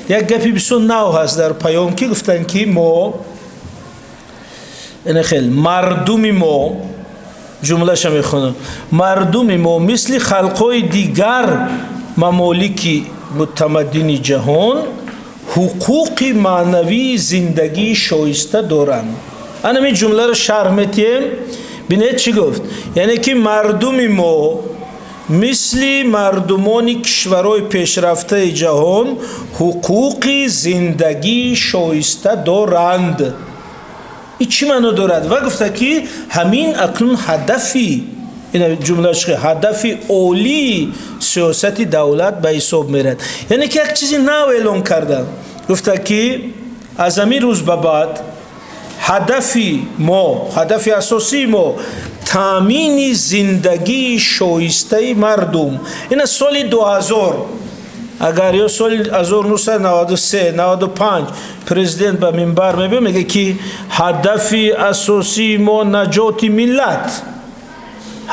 Як гапи бисёр нав ҳаст дар паём, ки гуфтанд, ки мо хел мардуми мо, ҷумлаша мехонам: мардуми мо мисли халқҳои дигар мамолики мутамаддини ҷаҳон ҳуқуқи маънавии зиндагии шоиста доранд. Анами ҷумларо шарҳ метиҳем. Бинед, чӣ гуфт? Яъне ки мардуми мо мисли мардумони кишварҳои пешрафтаи ҷаҳон ҳуқуқи зиндагии шоиста доранд. И чӣ маъно дорад? Ва гуфта, ки ҳамин акнун ҳадафи, ҷумлаш, ҳадафи олии сиёсати давлат ба ҳисоб мерад. Яъне ки як чизи нав эълон карданд. Гуфта, ки аз ҳамин рӯз ба баъд ҳадафи мо, ҳадафи асосии мо таъмини зиндагии шоистаи мардум. Ина соли 2000 агар ё соли 1993, 95 президент ба минбар мебиёд, мега, ки ҳадафи асосии мо наҷоти миллат,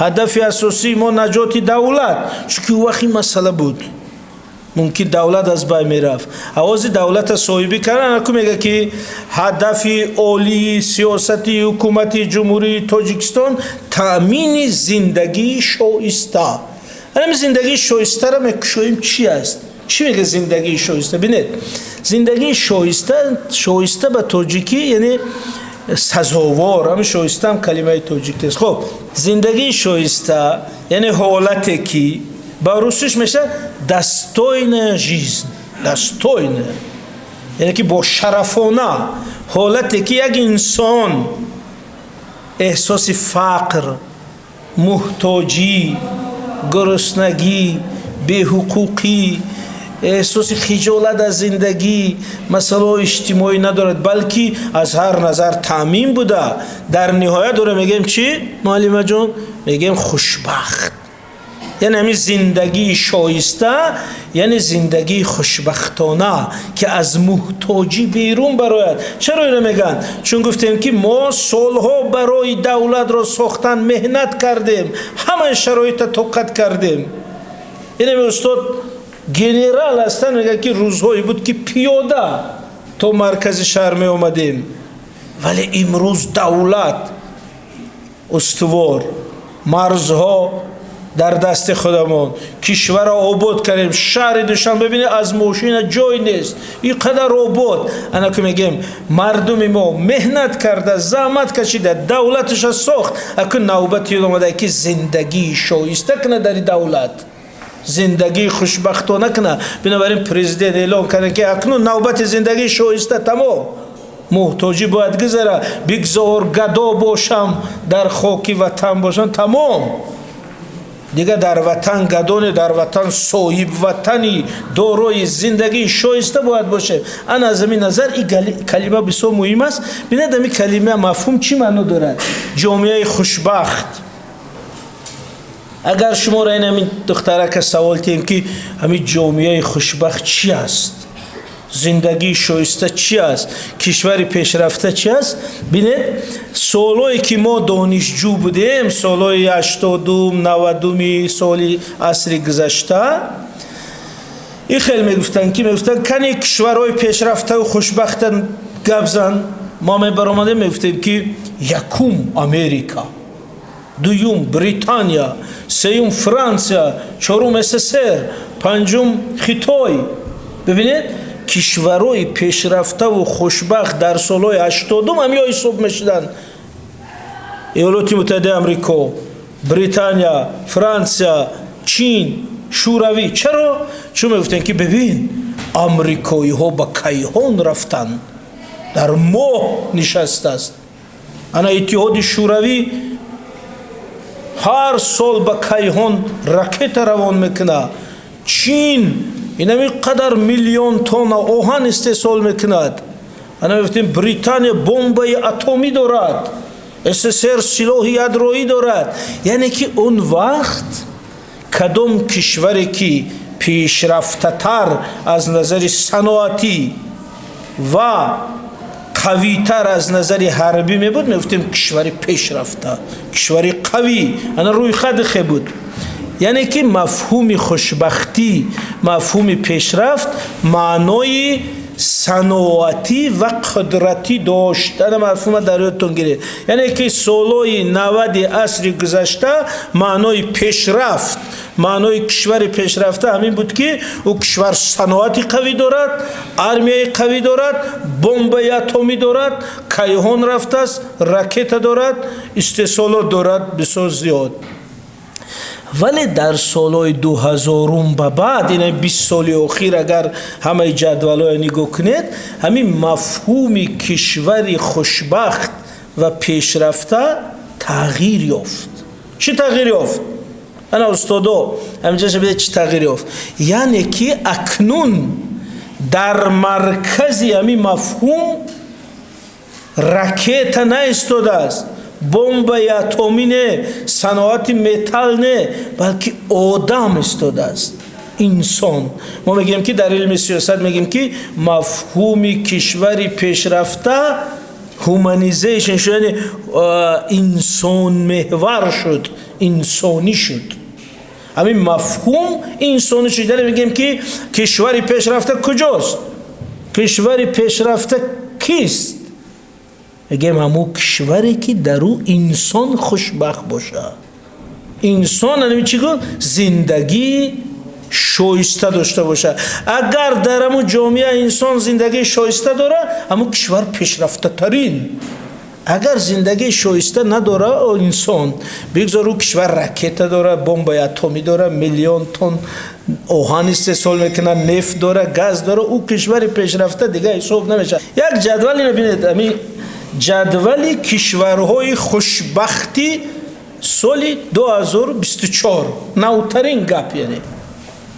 ҳадафи асосии мо наҷоти давлат, чунки вақт ин масъала буд, мумкин давлат аз байн мерафт. Авози давлата соҳибӣ кардан, аку мега, ки ҳадафи олии сиёсати ҳукумати Ҷумҳурии Тоҷикистон таъмини зиндагии шоиста. Ҳамин зиндагии шоистаро мекушоем, чи аст? Чӣ мега зиндагии шоиста? Бинед, зиндагии шоиста, шоиста ба тоҷикӣ яъне сазовор. Ҳамин шоистаам калимаи тоҷикӣ аст. Хоб, зиндагии шоиста яъне ҳолате, ки ба русиш мешавад достойная жизнь, достойная, яъне ки бо шарафона ҳолате, ки як инсон эҳсоси фақр, муҳтоҷӣ, гуруснагӣ, беҳуқуқӣ, эҳсоси хиҷолат аз зиндагӣ, масъалаҳои иҷтимоӣ надорад, балки аз ҳар назар таъмин буда, дар ниҳоят дора мегӯем чӣ, муаллимаҷон? Мегӯем хушбахт. Яъне ҳамин зиндагии шоиста, яъне зиндагии хушбахтона, ки аз муҳтоҷӣ берун барояд. Чаро ино мегӯянд? Чун гуфтем, ки мо солҳо барои давлатро сохтан меҳнат кардем, ҳамаи шароита тоқат кардем. Инами устод генерал ҳастанд, мегӯяд, ки рӯзҳое буд, ки пиёда то маркази шаҳр меомадем, вале имрӯз давлат устувор, марзҳо дар дасти худамон, кишварро обод кардем. Шаҳри Душанбе бинед, аз мошина ҷой нест, ин қадар обод. Ана ки мегӯем, мардуми мо меҳнат карда, заҳмат кашида, давлаташа сохт. Аку навбати омада, ки зиндагии шоиста кунад, дар давлат зиндагии хушбахтона кунад. Бинобар ин президент эълон карда, ки акнун навбати зиндагии шоиста, тамом, муҳтоҷӣ бояд гузара, бигзор гадо бошам, дар хоки ватан бошам. Тамом, дигар дар ватан гадоне, дар ватан соҳиб ватани дорои зиндагии шоиста бояд бошем. Ана аз ҳамин назар ин калима бисёр муҳим аст. Бинед, ҳамин калима, мафҳум чӣ маъно дорад? Ҷомеаи хушбахт. Агар шуморо ин ҳамин духтарака савол диҳем, ки ҳамин ҷомеаи хушбахт чӣ аст, зиндагии шоиста чӣ аст, кишвари пешрафта чӣ аст? Бинед, солҳое ки мо донишҷӯ будем, солҳои 80-ум, 90-уми соли асри гузашта, ин хел мегуфтанд, ки мегуфтанд: кани кишварҳои пешрафтаву хушбахта гап зан. Мо мебаромадем, мегуфтем, ки якум Америка, дуюм Британия, сеюм Франсия, чорум СССР, панҷум Хитой. Бибинед, кишварҳои пешрафтаву хушбахт дар солҳои 80-ум ҳамиё ҳисоб мешуданд: Иёлоти Муттаҳидаи Амрико, Британия, Франсия, Чин, Шӯравӣ. Чаро? Чун мегуфтем, ки бибин, амрикоиҳо ба кайҳон рафтанд, дар моҳ нишастааст. Ана Иттиҳоди Шӯравӣ ҳар сол ба кайҳон ракета равон мекунад. Чин инами қадар миллион тонна оҳан истеҳсол мекунад. Ана мегуфтем, Британия бомбаи атомӣ дорад, СССР силоҳи ядроӣ дорад. Яъне ки он вақт кадом кишваре ки пешрафтатар аз назари саноатӣ ва қавитар аз назари ҳарбӣ мебуд, мегуфтем кишвари пешрафта, кишвари қавӣ. Ана рӯйхади хе буд. Яъне ки мафҳуми хушбахтӣ, мафҳуми пешрафт маънои саноатӣ ва қудратӣ дошт. Ана мафҳума дар ёдтон гиред. Яъне ки солҳои 90-и асри гузашта маънои пешрафт, маънои кишвари пешрафта ҳамин буд, ки ӯ кишвар саноати қавӣ дорад, армияи қавӣ дорад, бомбаи атомӣ дорад, кайҳон рафтааст, ракета дорад, истеҳсолот дорад бисёр зиёд. Вале дар солҳои 2000-ум ба баъд, ина 20 соли охир, агар ҳамаи ҷадвалҳоя нигоҳ кунед, ҳамин мафҳуми кишвари хушбахт ва пешрафта тағйир ёфт. Чӣ тағйир ёфт? Ана, устодо, ҳаминҷаша бидед, чӣ тағйир ёфт. Яъне ки акнун дар маркази ҳамин мафҳум ракета наистодааст, бомбаи атомӣ не, саноати металл не, балки одам истодааст, инсон. Мо мегӯем, ки дар илми сиёсат мегӯем, ки мафҳуми кишвари пешрафта humanization шуд, яъне инсонмеҳвар шуд, инсонӣ шуд. Ҳамин мафҳум инсонӣ шуд. Яъне мегӯем, ки кишвари пешрафта куҷост, кишвари пешрафта кист? Мегӯем, ҳамун кишваре, ки дар ӯ инсон хушбахт бошад, инсон ани чӣ гуфт, зиндагии шоиста дошта бошад. Агар дар ҳамун ҷомеа инсон зиндагии шоиста дорад, ҳамун кишвар пешрафтатарин. Агар зиндагии шоиста надора инсон, бигзор ӯ кишвар ракета дорад, бомбаи атомӣ дорад, миллион тонн оҳан истеҳсол мекунад, нефт дорад, газ дорад, ӯ кишвари пешрафта дига ҳисоб намешавад. Як ҷадвал ина бинед, ами ҷадвали кишварҳои хушбахти соли 2024, навтарин гап, яъне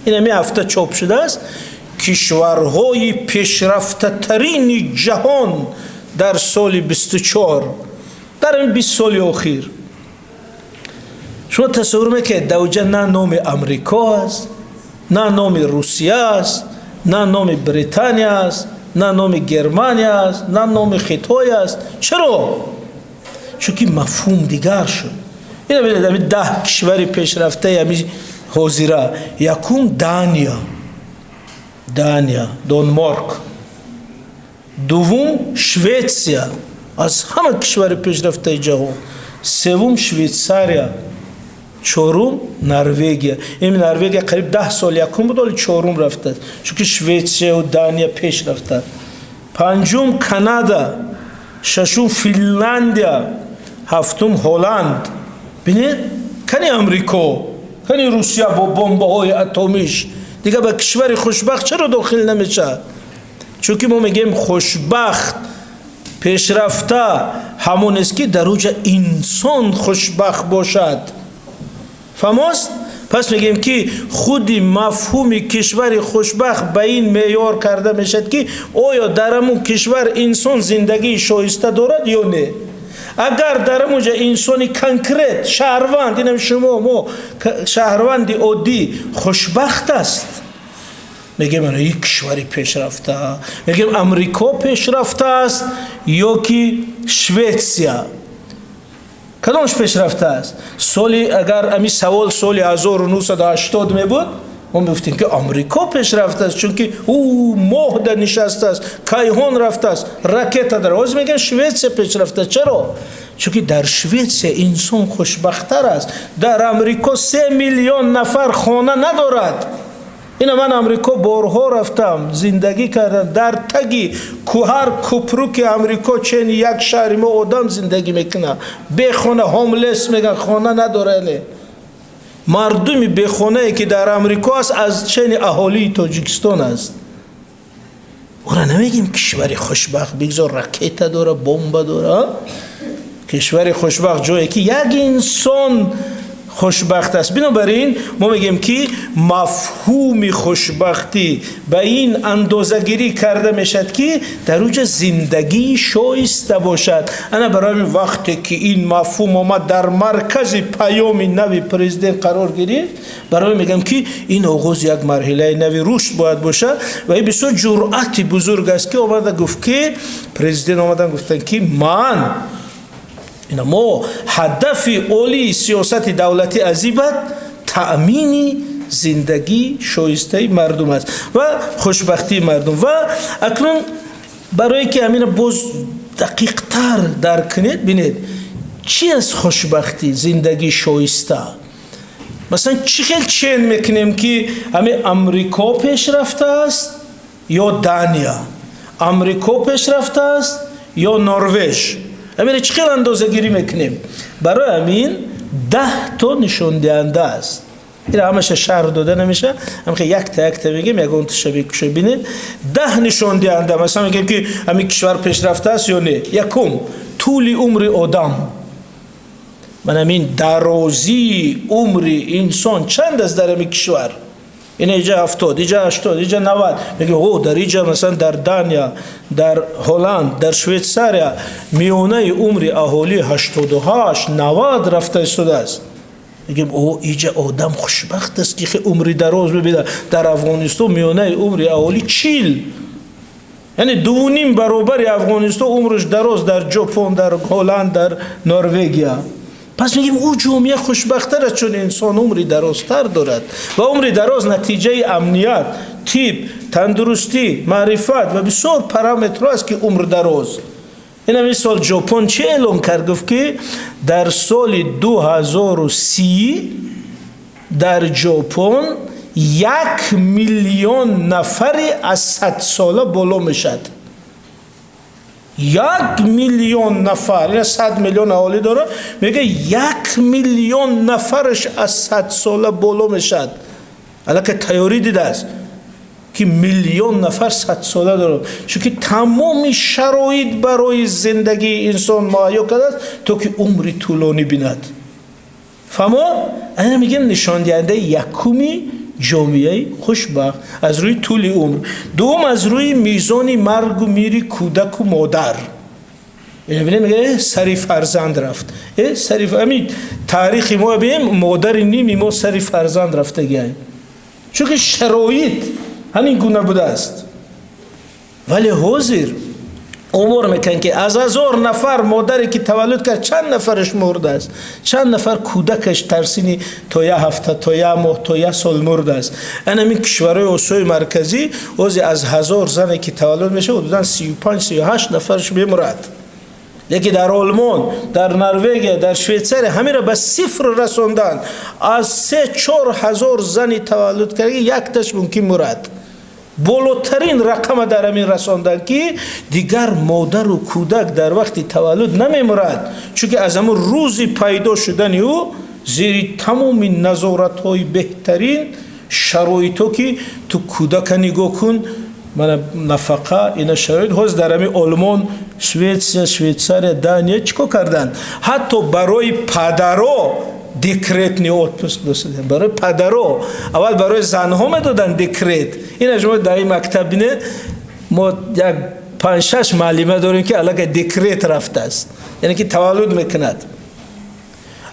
ин ами ҳафта чоп шудааст. Кишварҳои пешрафтатарини ҷаҳон дар соли 24, дар ин 20 соли охир. Шумо тасаввур мекунед, дар уҷа на номи Амрико аст, на номи Русия аст, на номи Британия аст, на номи Германия аст, на номи Хитой аст. Чаро? Чунки мафҳум дигар шуд. Ина бинед, ами 10 кишвари пешрафтаи ами ҳозира. Якум Дания, Дания, Данмарк. Дуввум Шветсия, аз ҳама кишвари пешрафтаи ҷаҳон. Севум Швейтсария, чорум Норвегия. Ин Норвегия қариб 10 сол якум буд, оли чорум рафтааст, чунки Шветсияу Дания пеш рафтааст. Панҷум Канада, шашум Финляндия, ҳафтум Ҳолланд. Бинед, кани Амрико, кани Русия бо бомбаҳои атомиш? Дига ба кишвари хушбахт чаро дохил намешавад? Чунки мо мегӯем, хушбахт, пешрафта ҳамон аст, ки дар уҷа инсон хушбахт бошад. Фаҳмост? Пас мегӯем, ки худи мафҳуми кишвари хушбахт ба ин меъёр карда мешавад, ки оё дар ҳамун кишвар инсон зиндагии шоиста дорад ё не. Агар дар ҳамунҷа инсони конкрет, шаҳрванд, инам шумо, мо, шаҳрванди оддӣ хушбахт аст, мегӯем, ана ин кишвари пешрафта. Мегӯем, Амрико пешрафта аст ё ки Шветсия, кадомаш пешрафта аст? Соли агар ами савол соли 1980 мебуд, мо мегуфтем, ки Амрико пешрафта аст, чунки ӯ моҳда нишастааст, кайҳон рафтааст, ракета дорад. Ҳозир мегӯям, Шветсия пешрафта. Чаро? Чунки дар Шветсия инсон хушбахттар аст. Дар Амрико 3 миллион нафар хона надорад. Ина ман Амрико борҳо рафтам, зиндагӣ кардам. Дар таги ҳар купруки Амрико чени як шаҳри мо одам зиндагӣ мекунад бехона, homeless мегӯянд, хона надорад. Мардуми бехонае, ки дар Амрико аст, аз чени аҳолии Тоҷикистон аст. Ора намегем кишвари хушбахт, бигзор ракета дора, бомба дора. Кишвари хушбахт ҷое, ки як инсон хушбахт аст. Бинобар ин мо мегӯем, ки мафҳуми хушбахтӣ ба ин андозагирӣ карда мешавад, ки дар уҷа зиндагии шоиста бошад. Ана барои ҳамин, вақте ки ин мафҳум омад, дар маркази паёми нави президент қарор гирифт, барои мегӯям, ки ин оғози як марҳилаи нави рушд бояд бошад. Ва ин бисёр ҷуръати бузург аст, ки омада гуфт, ки президент омадан гуфтанд, ки ман ина мо ҳадафи олии сиёсати давлатӣ аз ин баъд Таъмини зиндагии шоистаи мардум аст ва хушбахтии мардум. Ва акнун барое ки ҳамина боз дақиқтар дарк кунед, бинед, чӣ аст хушбахтӣ, зиндагии шоиста. Масалан, чӣ хел чен мекунем, ки ҳамин Амрико пешрафтааст ё Дания, Амрико пешрафтааст ё Норвеж? Ҳамина чӣ хел андозагирӣ мекунем? Барои ҳамин 10 то нишондиҳанда аст. Ира ҳамаша шарҳ дода намеша, ҳамхе якта якта мегем, ягонташа бикуша. Бинед, 10 нишондиҳанда. Масалан, мегем, ки ҳамин кишвар пешрафтааст ё не. Якум, тӯли умри одам. Ман ҳамин дарозии умри инсон чанд аст дар ҳамин кишвар? Ина иҷа 70, иҷа 80, иҷа 90. Меги, о, дар иҷа, масалан, дар Дания, дар Ҳолланд, дар Швейтсария миёнаи умри аҳолӣ 88, 90 рафта истодааст. Мегем, о, иҷа одам хушбахт аст, ки умри дароз мебинад. Дар Афғонистон миёнаи умри аҳолӣ 40, яъне 2,5 баробари Афғонистон умраш дароз дар Ҷопон, дар Ҳолланд, дар Норвегия. Пас мегӯем, ӯ ҷомеа хушбахттар аст, чун инсон умри дарозтар дорад ва умри дароз натиҷаи амният, тиб, тандурустӣ, маърифат ва бисёр параметрҳо аст, ки умр дароз. Ин ҳамин сол Ҷопон чӣ эълон кард? Гуфт, ки дар соли 2030 дар Ҷопон 1 миллион нафаре аз 100 сола боло мешавад. 1 миллион нафар! Ина 100 миллион аҳолӣ дорад, мега, 1 миллион нафараш аз 100 сола боло мешавад. Аллакай тайёрӣ дидааст, ки миллион нафар 100 сола дорад, чунки тамоми шароит барои зиндагии инсон муҳайё кардааст, то ки умри тӯлонӣ бинад. Фаҳмо? Ана мегӯем, нишондиҳандаи якуми ҷомеаи хушбахт аз рӯи тӯли умр. Дуввум, аз рӯи мизони маргу мири кӯдаку модар. Мега, сари фарзанд рафт. Сари ҳамин таърихи мо бинем, модари ними мо сари фарзанд рафтагиай, чунки шароит ҳамин гуна будааст. Вале ҳозир омор мекунанд, ки аз 1000 нафар модаре ки таваллуд кард, чанд нафараш мурдааст, чанд нафар кӯдакаш тарсини то як ҳафта, то як моҳ, то як сол мурдааст. Ан ҳамин кишварҳои Осиёи Марказӣ ози аз 1000 зане ки таваллуд мешавад, ҳудудан 35, 38 нафараш мемурад. Лекин дар Олмон, дар Норвегия, дар Швейтсария ҳаминро ба сифр расонданд. Аз 3-4 ҳазор зани таваллуд карда, якташ мумкин мурад. Болотарин рақама дар ҳамин расонданд, ки дигар модару кӯдак дар вақти таваллуд намемурад, чунки аз ҳамун рӯзи пайдо шудани ӯ зери тамоми назоратҳои беҳтарин шароитҳо, ки ту кӯдака нигоҳ кун, мана нафақа, ина шароит. Ҳозир дар ҳамин Олмон, Шветсия, Швейтсария, Дания чӣ кор карданд? Ҳатто барои падаро декретный отпуск доданд, барои падаро. Аввал барои занҳо медоданд декрет. Ина шумо дар ин мактаб бинед, мо як панҷ-шаш муаллима дорем, ки аллакай декрет рафтааст, яъне ки таваллуд мекунад.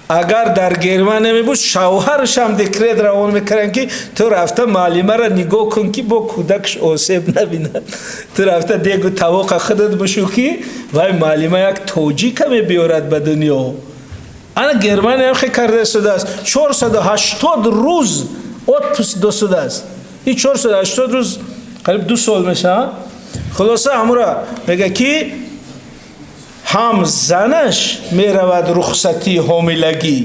Агар дар Германия мебуд, шавҳарашам декрет равон мекарданд, ки ту рафта муаллимаро нигоҳ кун, ки бо кӯдакаш осеб набинад, ту рафта дегу тавоқа худат бушу, ки вай муаллима як тоҷика мебиёрад ба дунё. Ана Германия ҳам хе карда истодааст, 480 рӯз отпуск досудааст. Ин 480 рӯз қариб 2 сол мешавад. Хулоса, ҳамура мега, ки ҳам занаш меравад рухсатии ҳомилагӣ,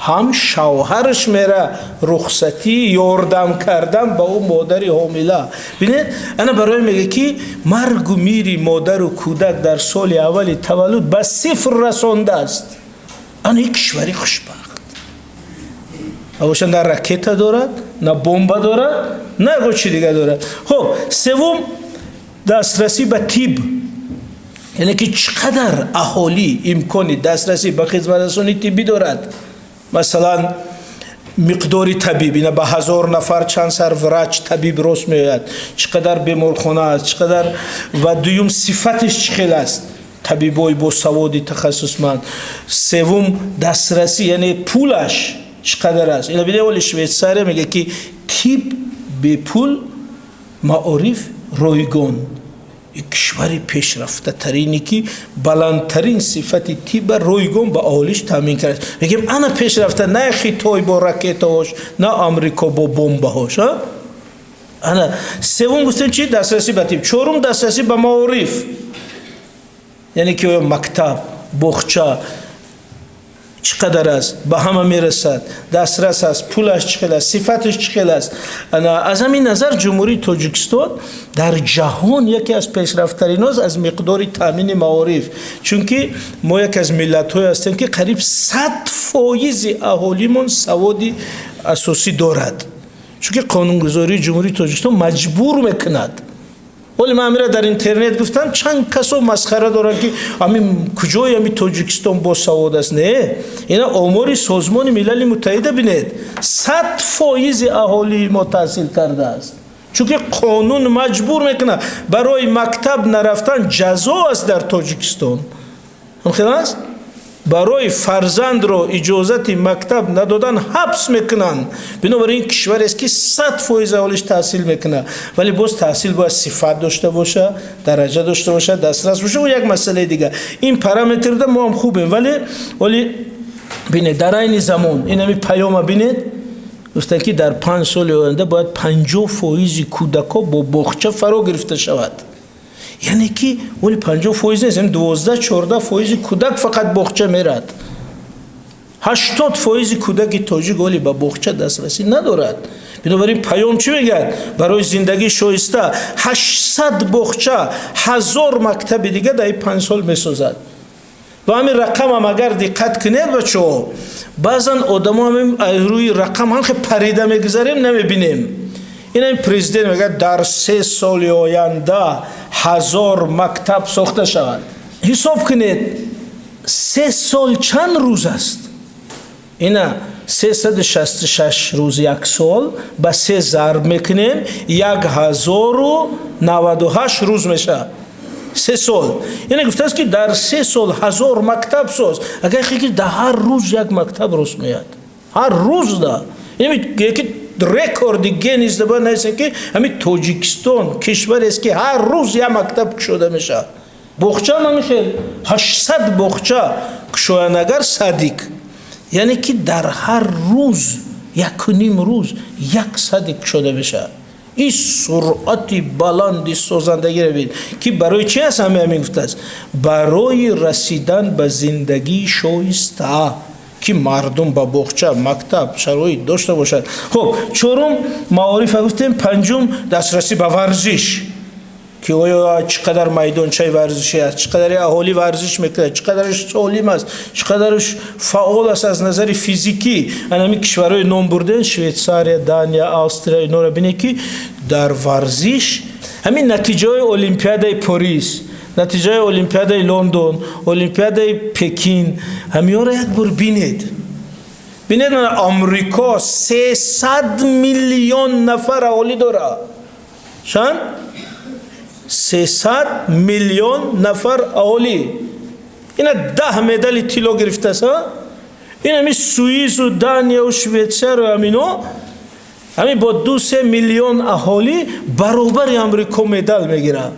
ҳам шавҳараш мера рухсатии ёрдам кардан ба ӯ модари ҳомила. Бинед, ана барои мега, ки маргу мири модару кӯдак дар соли аввали таваллуд ба сифр расондааст. Ана ин кишвари хушбахт абошад, на ракета дорад, на бомба дорад, на ягон чи дига дорад. Хуб, севум, дастрасӣ ба тиб, яъне ки чӣ қадар аҳолӣ имкони дастрасӣ ба хизматрасонии тиббӣ дорад. Масалан, миқдори табиб, ина ба 1000 нафар чанд сар врач, табиб рост меояд, чӣ қадар беморхона аст, чӣ қадар. Ва дуюм, сифатиш чӣ хел аст, табибои босаводи тахассусманд. Севум, дастрасӣ, яъне пулаш чӣ қадар аст. Ина биде, оли Швейтсария мега, ки тиб бепул, маориф ройгон. Ин кишвари пешрафтатарине, ки баландтарин сифати тибба ройгон ба аҳолиш таъмин кардааст. Мегӯем, ана пешрафта, на Хитой бо ракетаҳош, на Амрико бо бомбаҳош. Ана севум гуфтем чи? Дастрасӣ ба тиб. Чорум, дастрасӣ ба маориф, яъне ки оё мактаб, боғча чӣ қадар аст, ба ҳама мерасад, дастрас аст, пулаш чӣ хел аст, сифаташ чӣ хел аст. Аз ҳамин назар Ҷумҳурии Тоҷикистон дар ҷаҳон яке аз пешрафттаринҳост аз миқдори таъмини маориф, чунки мо яке аз миллатҳое ҳастем, ки қариб 100 фоизи аҳолимон саводи асосӣ дорад, чунки қонунгузории Ҷумҳурии Тоҷикистон маҷбур мекунад. Вале ман амира дар интернет гуфтам, чанд касо масхара доранд, ки ами куҷои ами Тоҷикистон босавод аст. Не, ина омори Созмони Милали Муттаҳида бинед: 100 фоизи аҳолии мо таҳсил кардааст, чунки қонун маҷбур мекунад. Барои мактаб нарафтан ҷазо аст дар Тоҷикистон. Ҳамхел аст? Барои фарзандро иҷозати мактаб надодан ҳабс мекунанд. Бинобар ин кишварест, ки 100 фоиз аҳолиш таҳсил мекунад. Вале боз таҳсил бояд сифат дошта боша, дараҷа дошта бошад, дастрас боша, ӯ як масъалаи дигар. Ин параметрда мо ҳам хубем. Вале бинед, дар айни замон ин ҳами паёма бинед, гуфтанд, ки дар 5 соли оянда бояд 50 фоизи кӯдакҳо бо боғча фаро гирифта шавад. Яъне ки вале 50 фоиз нест, 12-14 фоизи кӯдак фақат боғча мерад. 80 фоизи кӯдаки тоҷик оли ба боғча дастрасӣ надорад. Бинобар ин паём чӣ мегӯяд? Барои зиндагии шоиста 800 боғча, 1000 мактаби дига дар ин 5 сол месозад. Ва ҳамин рақамам агар диққат кунед, бачаҳо, баъзан одамо ҳамин рӯи рақам ҳамхе парида мегузарем, намебинем. Ин президент мегӯяд, дар 3 соли оянда 1000 мактаб сохта шавад. Ҳисоб кунед, 3 сол чанд рӯз аст? Ина 366 рӯз як сол, ба се зарб мекунем, 1098 рӯз мешавад 3 сол. Яъне гуфтааст, ки дар 3 сол 1000 мактаб соз. Агар хеки, дар ҳар рӯз як мактаб рост меяд, ҳар рӯз да яки рекорди Гиннес да бояд нависем, ки ҳамин Тоҷикистон кишварест, ки ҳар рӯз як мактаб кушода мешавад. Боғча ҳам ҳамин хел, 800 боғча кушоянд агар, садик, яъне ки дар ҳар рӯз, якуним рӯз як садик кушода мешавад. Ин суръати баланди созандагиро бин, ки барои чи аст? Ҳаме ҳамин гуфтааст, барои расидан ба зиндагии шоиста, ки мардум ба боғча, мактаб шароит дошта бошад. Хуб, чорум маорифа гуфтем. Панҷум, дастрасӣ ба варзиш, ки оё чӣ қадар майдончаи варзишӣ аст, чӣ қадари аҳолӣ варзиш мекунад, чӣ қадараш солим аст, чӣ қадараш фаъол аст аз назари физикӣ. Ана ҳамин кишварҳои ном бурден, Швейтсария, Дания, Австрия, инора бинед, ки дар варзиш ҳамин натиҷаҳои Олимпиадаи Порис, натиҷаи Олимпиадаи Лондон, Олимпиадаи Пекин, ҳамиёро як бор бинед. Бинед, мана Амрико 300 миллион нафар аҳолӣ дорад. Чанд? 300 миллион нафар аҳолӣ. Ина 10 медали тилло гирифтааст. Ин ҳами Суису Данияу Швейтсарию ҳамино ҳамин бо 2-3 миллион аҳолӣ баробари Амрико медал мегирад.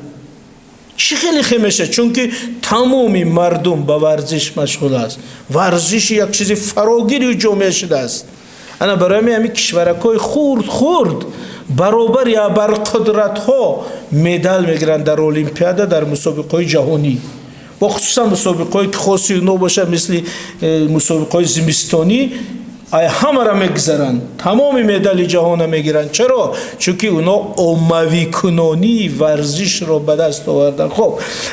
Чӣ хеле хе мешавад? Чунки тамоми мардум ба варзиш машғул аст, варзиш як чизи фарогири ҷомеа шудааст. Ана барои ҳамин кишваракҳои хурд хурд баробари абарқудратҳо медал мегиранд дар Олимпиада, дар мусобиқаҳои ҷаҳонӣ, бо хусусан мусобиқаҳое, ки хоси ино бошад, мисли мусобиқаҳои зимистонӣ, ай ҳамара мегузаранд, тамоми медали ҷаҳона мегиранд. Чаро? Чунки оно оммавикунонии варзишро ба даст оварданд. Хуб,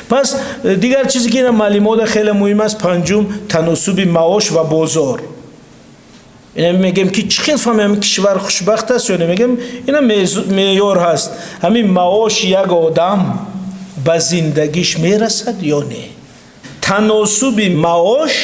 пас дигар чизе, ки ина маълумота хеле муҳим аст, панҷум, таносуби маош ва бозор. Ина мегӯем, ки чӣ хел фаҳмем, кишвар хушбахт аст ё не? Мегӯем, ина меъёр ҳаст: ҳамин маоши як одам ба зиндагиш мерасад ё не, таносуби маош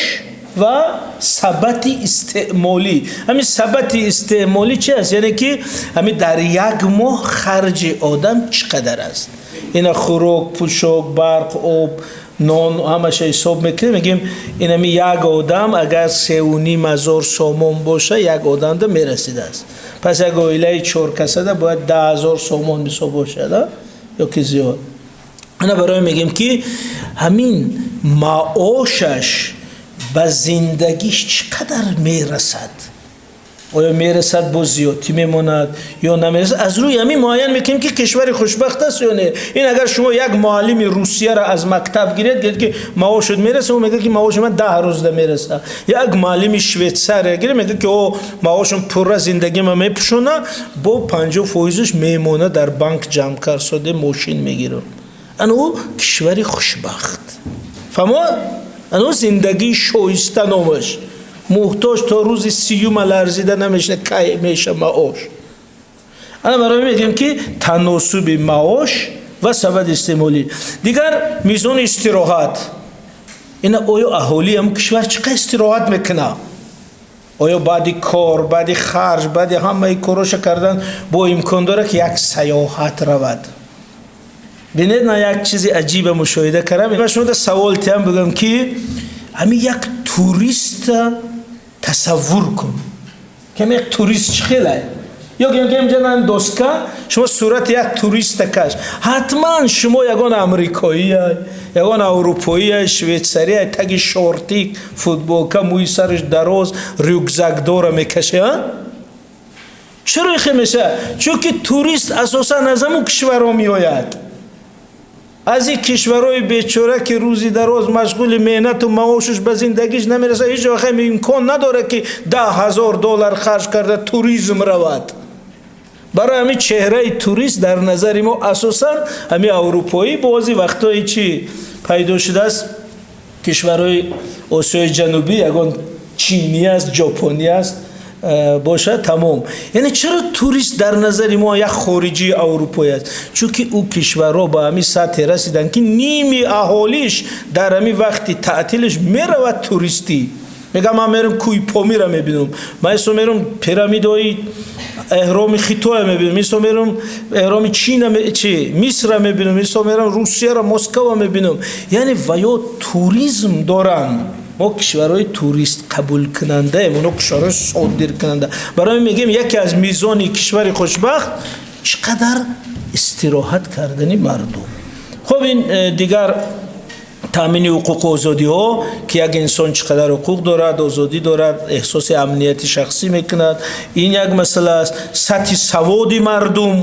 ва сабати истеъмолӣ. Ҳамин сабати истеъмолӣ чи аст? Яъне ки ҳамин дар як моҳ харҷи одам чӣ қадар аст. Ина хӯрок, пӯшок, барқ, об, нон, ҳамаша ҳисоб мекунем, мегӯем, инами як одам агар 3,5 ҳазор сомон боша, як одамда мерасидааст. Пас як оилаи чоркасада бояд 10 000 сомон мисол бошад ё ки зиёд. Ана барои мегӯем, ки ҳамин маошаш ба зиндагиш чӣ қадар мерасад, оё мерасад, боз зиёдтӣ мемонад ё намерасад. Аз рӯи ҳамин муайян мекунем, ки кишвари хушбахт аст ё не. Ин агар шумо як муаллими Русияро аз мактаб гиред, ки маошат мераса, ӯ мегӯяд, ки маоши ман 10 рӯзда мераса. Як муаллими Швейтсария гиред, мегӯяд, ки о, маошам пурра зиндагима мепӯшона, бо 50 фоизаш мемона, дар банк ҷамъ карсоде мошин мегирам. Ана ӯ кишвари хушбахт, фаҳмо? Ана ӯ зиндагии шоиста номаш. Муҳтоҷ то рӯзи 30-ума ларзида намешина, кай меша маош. Ана барои мегӯем, ки таносуби маош ва сабади истеъмолӣ. Дигар мизони истироҳат. Ина оё аҳолии ҳамн кишвар чӣ қадр истироҳат мекунад? Оё баъди кор, баъди харҷ, баъди ҳамаи короша кардан бо имкон дорад, ки як саёҳат равад? Бинед, ман як чизи аҷиба мушоҳида кардам. Ман шумо савол тиям, бигӯям, ки ҳамин як туриста тасаввур кун, ки як турист чӣ хелай? Ё ки доска шумо сурати як туриста каш, ҳатман шумо ягон амрикоия, ягон аврупоия, швейтсария, таги шортик, футболка, мӯи сараш дароз, рюкзакдора мекаше. Чаро ихе мешавад? Чунки турист асосан аз ҳамун кишварҳо меояд, аз ин кишварҳои бечора, ки рӯзи дароз машғули меҳнату маошаш ба зиндагиш намерасад. Ҳеҷ вақт имкон надорад, ки 10 000 доллар харҷ карда туризм равад. Барои ҳамин чеҳраи турист дар назари мо асосан ҳамин аврупоӣ. Баъзи вақтҳое чӣ пайдо шудааст, кишварҳои Осиёи Ҷанубӣ, ягон чинӣ аст, ҷопонӣ аст, бошад, тамом. Яъне чаро турист дар назари мо як хориҷии аврупоӣ аст? Чунки ӯ кишварҳо ба ҳамин сатҳе расиданд, ки ними аҳолиш дар ҳамин вақти таътилиш меравад туристӣ. Мегам, ман мерам кӯи Помира мебинам, ман исо мерам пирамидаҳои эҳроми Хитоя мебинам, исо мерам эҳроми Чина, чи Мисра мебинам, исо мерам Русияро, Москва мебинам. Яъне ва ё туризм доранд. Мо кишварҳои турист қабулкунандаем, оно кишварҳои содиркунанда. Барои мегӯем, яке аз мизони кишвари хушбахт чӣ қадар истироҳат кардани мардум. Хуб, ин дигар таъмини ҳуқуқу озодиҳо, ки як инсон чӣ қадар ҳуқуқ дорад, озодӣ дорад, эҳсоси амнияти шахсӣ мекунад, ин як масъала аст. Сатҳи саводи мардум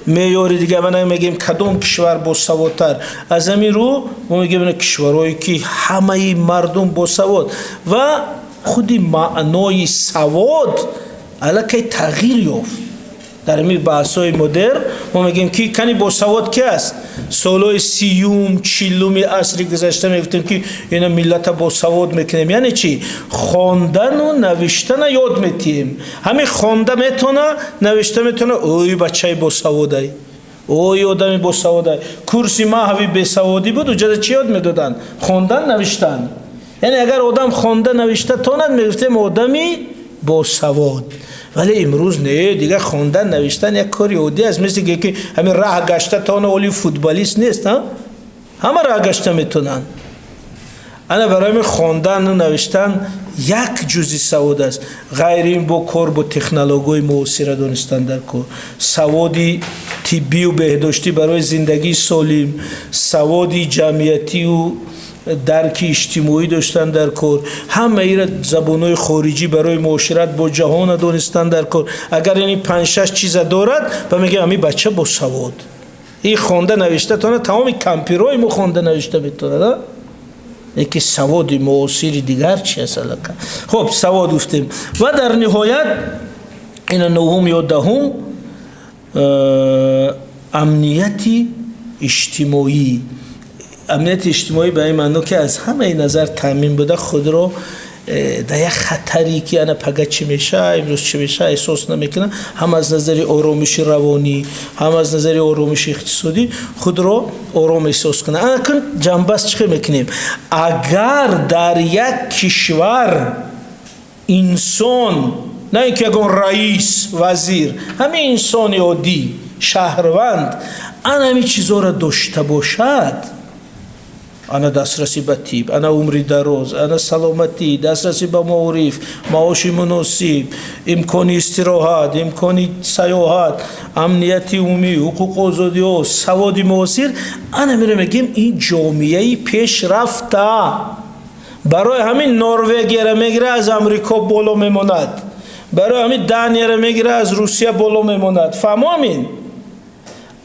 меъёри дигар. Мана мегӯем, кадом кишвар босаводтар? Аз ҳамин рӯ мо мегӯем, кишварҳое ки ҳамаи мардум босавод. Ва худи маънои савод аллакай тағйир ёфт. Дар ҳамин баҳсҳои модерн мо мегӯем, ки кани босавод ки аст? Солҳои 30-ум, 40-уми асри гузашта мегуфтем, ки ина миллата босавод мекунем. Яъне чӣ? Хондану навиштана ёд метиҳем. Ҳамин хонда метона, навишта метона, ой, бачаи босаводай, ой, одами босаводай. Курси маҳви бесаводӣ буд, уҷада чӣ ёд медоданд? Хондан, навиштан. Яъне агар одам хонда навишта тонад, мегуфтем, одами босавод. Вале имрӯз не, дигар хондан, навиштан як кори оддӣ аст, мисли ки ҳамин раҳ гашта тона, оли футболист нест, ҳама раҳ гашта метонанд. Ана барои ҳамин хондану навиштан як ҷузъи савод аст. Ғайри ин бо кор бо технологияи муосира донистан дар кор, саводи тиббию беҳдоштӣ барои зиндагии солим, саводи ҷамъиятию дарки иҷтимоӣ доштан дар кор, ҳамаира забонҳои хориҷӣ барои муошират бо ҷаҳона донистан дар кор. Агар ини панҷ-шаш чиза дорад, ба мегӯям, ҳамин бача босавод. Ин хонда навишта тона, тамоми кампирҳои мо хонда навишта метавонад, яки саводи муосири дигар чи аст аллака. Хуб, савод гуфтем. Ва дар ниҳоят ина нуҳум ё 10-ум, амнияти иҷтимоӣ. Амнияти иҷтимоӣ ба ин маъно, ки аз ҳамаи назар таъмин буда, худро дар як хатаре, ки ана пага чӣ меша, имрӯз чӣ меша, эҳсос намекунад. Ҳам аз назари оромиши равонӣ, ҳам аз назари оромиши иқтисодӣ худро ором эҳсос кунад. Анакун ҷамъбаст чӣ хел мекунем? Агар дар як кишвар инсон, на ин ки ягон раис, вазир, ҳамин инсони оддӣ, шаҳрванд, ан ҳамин чизҳоро дошта бошад. Ана дастрасӣ ба тиб, ана умри дароз, ана саломатӣ, дастрасӣ ба маориф, маоши муносиб, имкони истироҳат, имкони сайёҳат, амнияти умумӣ, ҳуқуқу озодиҳо, саводи муосир. Ана мера мегӯем, ин ҷомеаи пешрафта. Барои ҳамин Норвегияро мегира, аз Амрико боло мемонад. Барои ҳамин Данияро мегира, аз Русия боло мемонад. Фаҳмомин?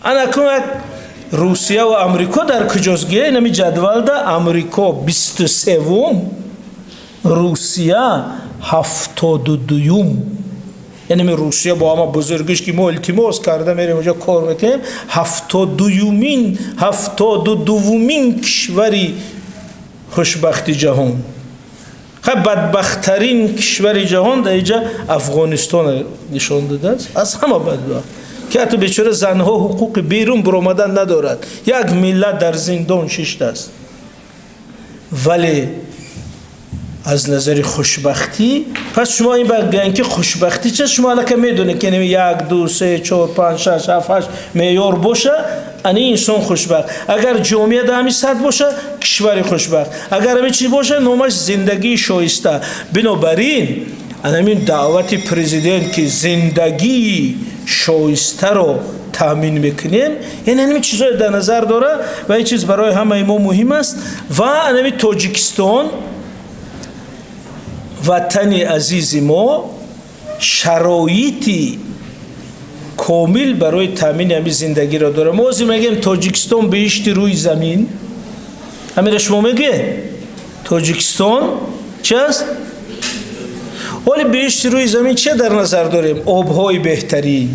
Ана кунак Русия ва Амрико дар куҷост? Гира, инами ҷадвалда Амрико 23-вум, Русия 72-юм. Яъне ми Русия бо ҳама бузургиш, ки мо илтимос карда мерем, оҷо кор мекунем, 72-юмин, 72-вумин кишвари хушбахти ҷаҳон. Хай, бадбахттарин кишвари ҷаҳон дар иҷа Афғонистон нишон додааст, аз ҳама бадбахт, ки ҳатто бечора занҳо ҳуқуқи берун буромадан надорад, як миллат дар зиндон шиштааст. Вале аз назари хушбахтӣ, пас шумо ин ба гӯянд, ки хушбахтӣ ча, шумо аллака медонед, ки як, ду, се, чор, панҷ, шаш, ҳафт, ҳашт меъёр боша, ани инсон хушбахт. Агар ҷомеа дар ҳамин сатҳ боша, кишвари хушбахт. Агар ҳамин чиз боша, номаш зиндагии шоиста. Бинобар ин анамин даъвати президент, ки зиндагии шоистаро таъмин мекунем, яъне ҳамин чизое дар назар дора ва ин чиз барои ҳамаи мо муҳим аст. Ва анами Тоҷикистон, ватани азизи мо, шароити комил барои таъмини ҳамин зиндагиро дорад. Мо ҳозир мегӯем, Тоҷикистон беҳишти рӯи замин. Ҳамира шумо мегӯед, Тоҷикистон чи аст? Ҳоли беҳишти рӯи замин че дар назар дорем? Обҳои беҳтарин,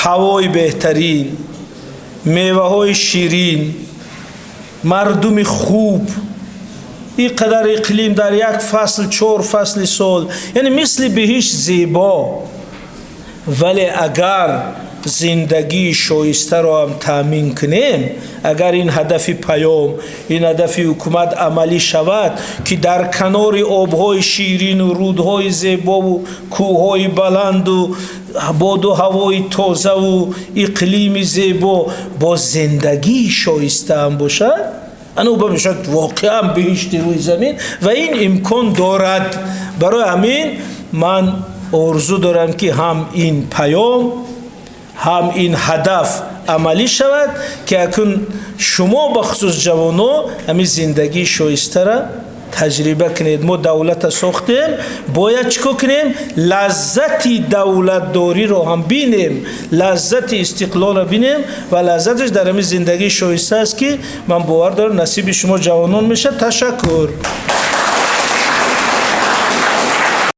ҳавои беҳтарин, меваҳои ширин, мардуми хуб, ин қадар иқлим, дар як фасл, чор фасли сол, яъне мисли беҳишт зебо. Вале агар зиндагии шоистаро ҳам таъмин кунем, агар ин ҳадафи паём, ин ҳадафи ҳукумат амалӣ шавад, ки дар канори обҳои ширину рӯдҳои зебову кӯҳҳои баланду боду ҳавои тозаву иқлими зебо бо зиндагии шоиста ҳам бошад, ана ӯ мешавад воқеан беҳишти рӯи замин. Ва ин имкон дорад. Барои ҳамин ман орзу дорам, ки ҳам ин паём, ҳам ин ҳадаф амалӣ шавад, ки акун шумо, бахусус ҷавоно, ҳамин зиндагии шоистара таҷриба кунед. Мо давлата сохтем, бояд чӣ кор кунем? Лаззати давлатдориро ҳам бинем, лаззати истиқлолро бинем. Ва лаззаташ дар ҳамин зиндагии шоиста аст, ки ман бовар дорам, насиби шумо ҷавонон мешавад. Ташаккур.